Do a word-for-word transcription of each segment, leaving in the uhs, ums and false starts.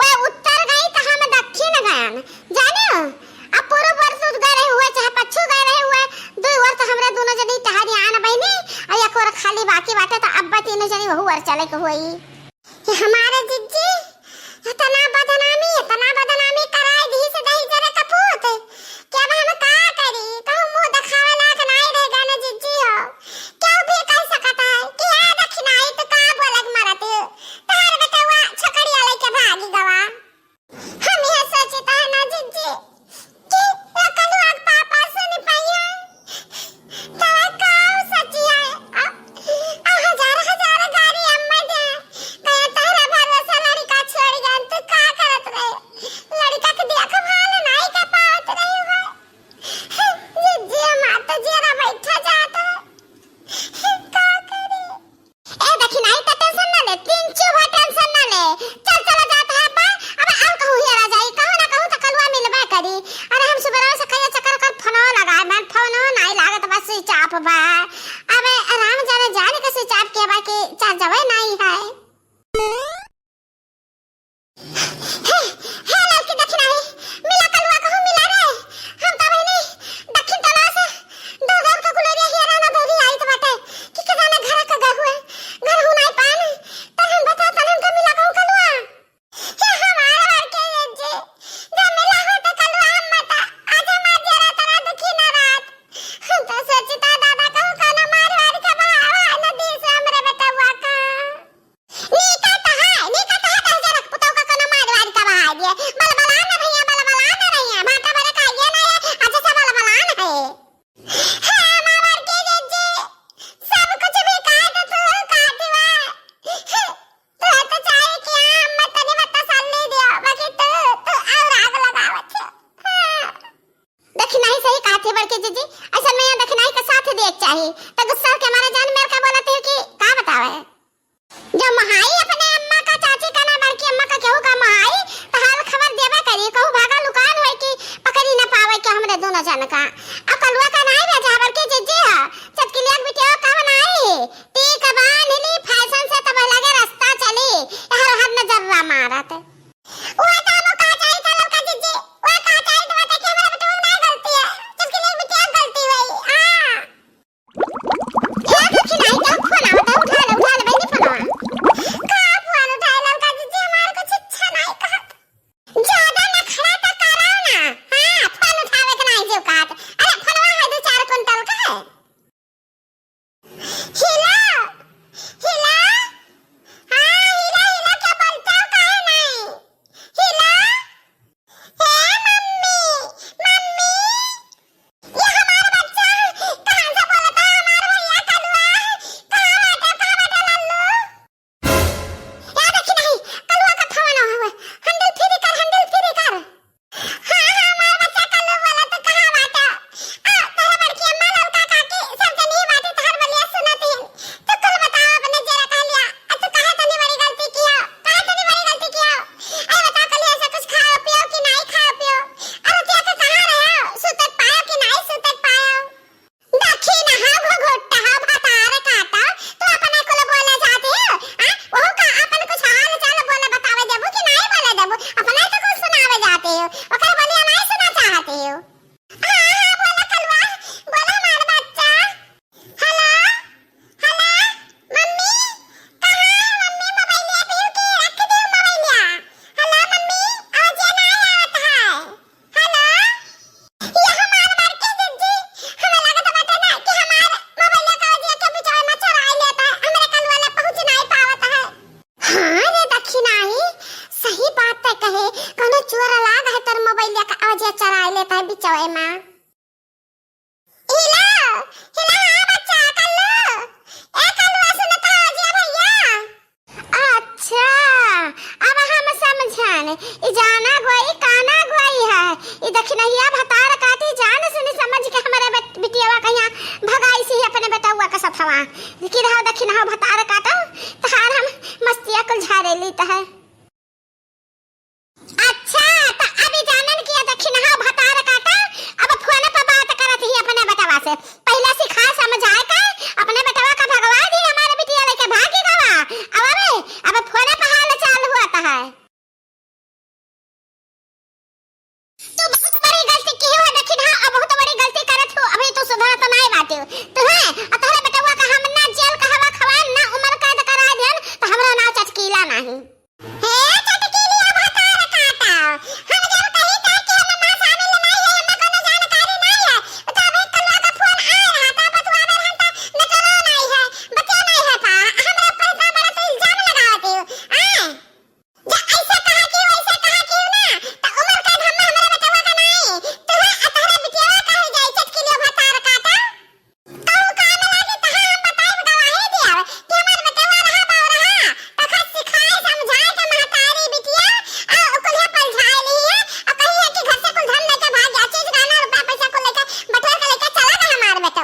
ओए उत्तर गई त हम दक्षिण गयन, जाने हो? अब पूरब ओर तू गए रहे हुए, चाहे पच्छू गए रहे हुए, दुई ओर त हमरे दुनो जनी टहरियान बहिनी, अउ एक ओर खाली बाकी बाटे, त अब तीनों जनी वहू ओर चले के होई। कि हमारे जिज्जी इतना बदनामी, इतना बदनामी कराए दी से दही जरे कपूत, कि अब हम का करी? कहूँ मुँह देखावे लायक नाई रह गए न जिज्जी हो। केहू भी कह सकत है कि "ए दखिनाई, तू का बोलत मरत हो? तोहर बेटवा छोकरिया लेके भागी गवा।" हम यह सोचित है ना जिज्जी कि कलुआ के पापा सुन पाइए, तो का सोचिए? आ, आ हजार हजार गारी अम्मा दे, कहे तोहरा भरोसा लड़का छोड़ गए, तू का करत रहे? लड़का के देखभाल नाई कर पावत रही हो। जिज्जी, हमार तो जियरा बैठा जात है। का करी? ए दखिनाई, त tension ना ले, तीन चूहा tension ना ले। चल, चला जात है अब्बा। अब और कहूँ हेरा जाई, कहूँ ना कहूँ त कलुआ मिलबे करी। अरे हम सुबह से कहिए चक्कर कर फोनो लगाए, मैं फोनो नाई लागत बा, switch off बा। अबे राम जाने जाने के switch off के बा कि charge नाई है। हे, हे ललकी दखिनाई, मिला कलुआ कहूँ मिला रे। हम त बहिनी दखिन टोला से दौड़ दौड़ के गुलेरिया हियरा ना दौड़ी आइत बाटे कि के जाने घर के गए हुए, घर हूँ नाई पान। तन हम बता, तन हमके मिला कहूँ कलुआ। हे हमार बड़के जिज्जी, जब मिला हो त कलुआ हम मत, आज हमार जरा तरा दुखी ना रात। हम त सोचिता दादा कहूँ कोनो मार वार के बहावा नदी से हमरे बेटवा का। नीका त है, नीका त है, दहिजरा के पुतौ का कोनो मार वार का बहाय दिए। बलबला न रहिया, बलबला न रहिया, भाटा भरे खाइए ना ये, अच्छा से बलबला न है। हे हमार बड़की जिज्जी, सब कुछ भी काट तू काटवा। तू तो चाहे कि हम तनी बता साल नहीं दिया, बाकी तू, तू और आग लगावत हो। हाँ। दखिनाई सही कहत है बड़की जिज्जी, ऐसा में यहाँ दखिनाई का साथ दिए के चाही। त गुस्सा के मारे जान मेर का बोलत है कि का बतावे। जब महाई अपने अम्मा का, चाची का ना, बड़की अम्मा का, केहू का महाई, त हाल खबर देबे करी। कहूँ भागा लुकान होई कि पकड़ी न पावे के हमरे दोनों जन का। अब कलुआ का नाई भेजा, बड़की जिज्जी है, चटकिलिया के बिटिया का नाई। टीका बांध ली, fashion से तब लगे रास्ता चली, हर हर नजर मारत। वो तो हम कहा चाहिए था ललका जिज्जी, वो कहा चाहिए तो बता कि हमारे बेटवा में ना गलती है, चटकिलिया के बिटिया की गलती हुई। हाँ। हे दखिनाई, का फोन आवत है? उठा ले, उठा ले बहिनी फोनवा। का फोन उठाए ललका जिज्जी, हमार कुछ इच्छा नाई कहत। ज्यादा नखरा त कराओ ना। हाँ, फोन उठावे के नाई जो कहत। अरे फोनवा है दो चार कुंटल का है। हिला, हिला। हाँ, हिला, हिला, क्या बोलता हो, काहे नाई? हिला। हे मम्मी, मम्मी, ये हमार बच्चा कहाँ से बोलता है? हमार भैया कलुआ, कहाँ बाटे, कहाँ बाटे लल्लू? ए दखिनाई, कलुआ का फोन हुआ, handle free कर, handle free कर। हाँ, हाँ, हमार बच्चा कलुआ बोला तो कहाँ बाटे? आ, तोहरे बड़की अम्मा, ललका काकी, सब जनी बाटी तोहर बोलिया सुनत हिन। तू कुल बताओ अपने जेरा कहलिया, आ तू काहे तनी बड़ी गलती किया? काहे तनी बड़ी गलती किया? अरे बताओ कहलिया ऐसा कुछ खाओ पियो कि नाई खाओ पियो? अरे रतिया के कहाँ रहो? सुतत पायो कि नाई सुतत पायो? दखिनहा घुघुट्टहा भतार काटा, तू अपने कुल बोले जाते हो? आ? ओहू का अपन कुछ हाल चाल बोले बतावे देबू कि नाई बोले देबू? अपने तो कुल सुनावे जाते हो, ओकर बोलिया नाई सुना चाहते हो। हाँ, हाँ, बोला कलुआ, बोला हमार बच्चा। हेलो, हेलो, मम्मी, कहाँ है मम्मी? मोबाइलिया पियो के रख दियो मोबाइलिया। हेलो मम्मी, आवाज ना आवत है। हेलो, ये हमार बड़की जिज्जी, हमें लगत बाटे ना कि हमार मोबाइलिया का आवाज के बिचवा में चुराई लेता है, हमरे कलुआ ले पहुँच नाई पावत है। हाँ रे दखिनाई, सही बात तै कहे, कोनो चोर लाग है तोर मोबाइलिया का आवाज चुराई लेता है बिचवा में। हेलो, हेलो, हाँ बच्चा, कल्लू। ए कल्लुआ, सुनत हो जिया भैया? अच्छा, अब हम समझन। ई जाना गोई, काना गोई है। ई दखिनहिया भतार काटी जान सुनी समझ के हमरे बेट-, बिटियावा कहिया भगाई सी अपने बेटउआ के सथवा। कि रहो दखिनहा भतार काटो, तहार हम मस्तिया कुल झारे लीत है। अच्छा, त अब ई जानन कि दखिनहा भतार काटा, अब फोन पर बात करत ही अपने बेटवा से। पहिले सिखा समझाए के, अपने बेटवा का भगवा दी, हमारे बिटिया लेके भागी गवा। अब अबे, अब फोन पर हाल चाल हुआ त है।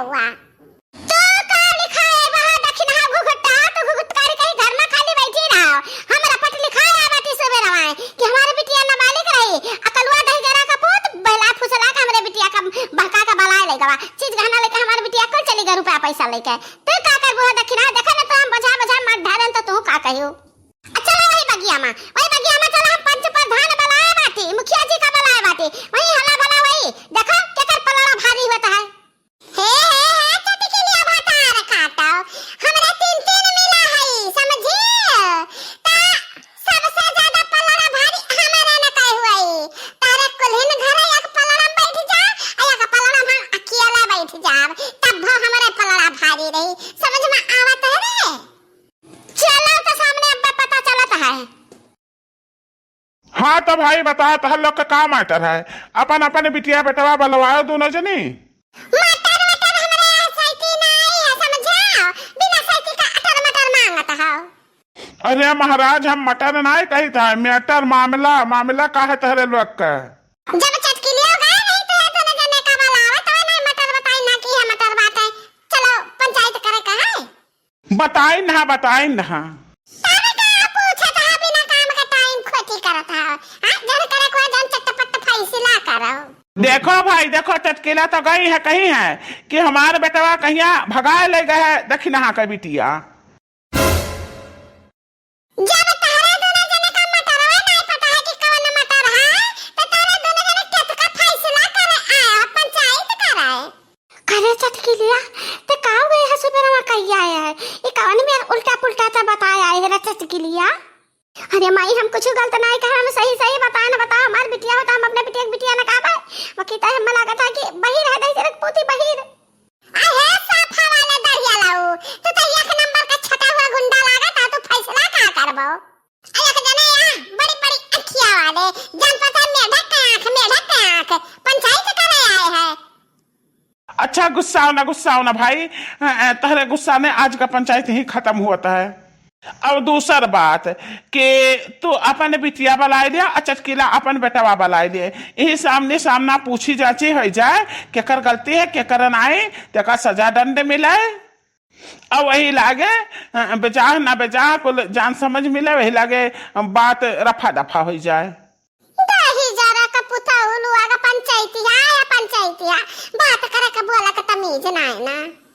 हुआ। तो का लिखाए बा दखिनहा घुघुटा, तो घुघुट करी कहीं घर में खाली बैठी रहो। हमरा पट लिखाए बाटी सुबेरवा कि हमारे बिटिया नाबालिग रही, अकलुआ दहिजरा का पूत, बहला फुसला के हमरे बिटिया का बहका के बलाए ले गवा। चीज गहना लेके हमारे बिटिया कुल चली गई, रुपया पैसा लेके। तू का करबू हो दखिनहा? देखा ना तो हम बजा बजा मत ढारन तो तू का कहियो? आ, चला वही बगिया मा, वही बगिया मा चला, हम पंच प्रधान बलाए बाटी, मुखिया जी का बलाए बाटी, वही हला भला वही, देखा केकर पलड़ा भारी होत है। हे, हे, हे, चटकिलिया भतार काटो, हमरे तीन तीन मिला हई, समझियो? ता सबसे ज्यादा पलड़ा भारी हमरे न कहे हुई। तारे कुल्हिन घरे एक पलड़ा में बैठ जा, आ एक पलड़ा में हम अकेला बैठ जाब, तब वो हमरे पलड़ा भारी रही। समझ में आवत है रे? चलो तो सामने अब पता चलत है। हाँ तो भाई बता, तहर लोग का का matter है? अपन अपन बिटिया बेटवा बलवाओ दोनों जनी। Matter watter हमरे यहाँ सैती नाई है, समझा? बिना सैती का अटर मटर मांगत हो। अरे महाराज, हम matter नाई कही था, matter मामला, मामला का है तहरे लोग का? जब चटकिलियो गए नहीं तो है दोनों जने का बलावे तो नहीं matter बताई ना कि है matter बात है। चलो पंचायत करे का है। बताइन हा, बताइन हा। तब का पूछत हा, बिना काम के time खोटी करत हा। हाँ, जन करे को जन चटपट फैसला करो। देखो भाई, देखो, चटकीला तो गई है, कही है कि हमार बेटवा कहिया भगाए ले गए है दखिनहा के बिटिया। जब तहरे दोनों जने का मटरवा नहीं पता है कि कवन मटर है, तो तहरे दोनों जने केतका फैसला करे आए, पंचायत करे। करे चटकिलिया, ते का हो गए है सुबेरवा कहिया आए है? ये कवन में उल्टा पुल्टा ते बताए आए है रे चटकिलिया? अरे माई, हम कुछ गलत नहीं कहा, हम सही सही बताए ना, बताओ हमार बिटिया हो तो हम अपने बिटिया के बिटिया ना कहबे। बाकी तो हम लागत है कि बहिर है, दहिजरा के पूती बहिर। अहे साफा वाले दहिया लाऊ, तू तो एक नंबर का छटा हुआ गुंडा लागत है, तू फैसला का करबो? आ एक जने यहाँ बड़ी बड़ी अखिया वाले, जान पता मेढक के आँख, मेढक के आँख, पंचायत करे आए है। अच्छा गुस्साओ ना, गुस्साओ ना भाई, अ, अ, तहरे गुस्सा में आज का पंचायत ही खत्म हुआ है। अब दूसर बात कि तू अपन बिटिया बलाए लिया, आ चटकीला अपन बेटवा बलाए लिए, यही सामने सामना पूछी जाची हो जाए, केकर गलती है, केकर नाई, तेका सजा दंड मिले। अब वही लागे, अ, बेजाह ना बेजाह, कुल जान समझ मिले, वही लागे बात रफा दफा हो जाए। दहिजरा का पुतौलुआ का पंचायतिया है, पंचायतिया। बात करे का बोला का तमीज ना है ना।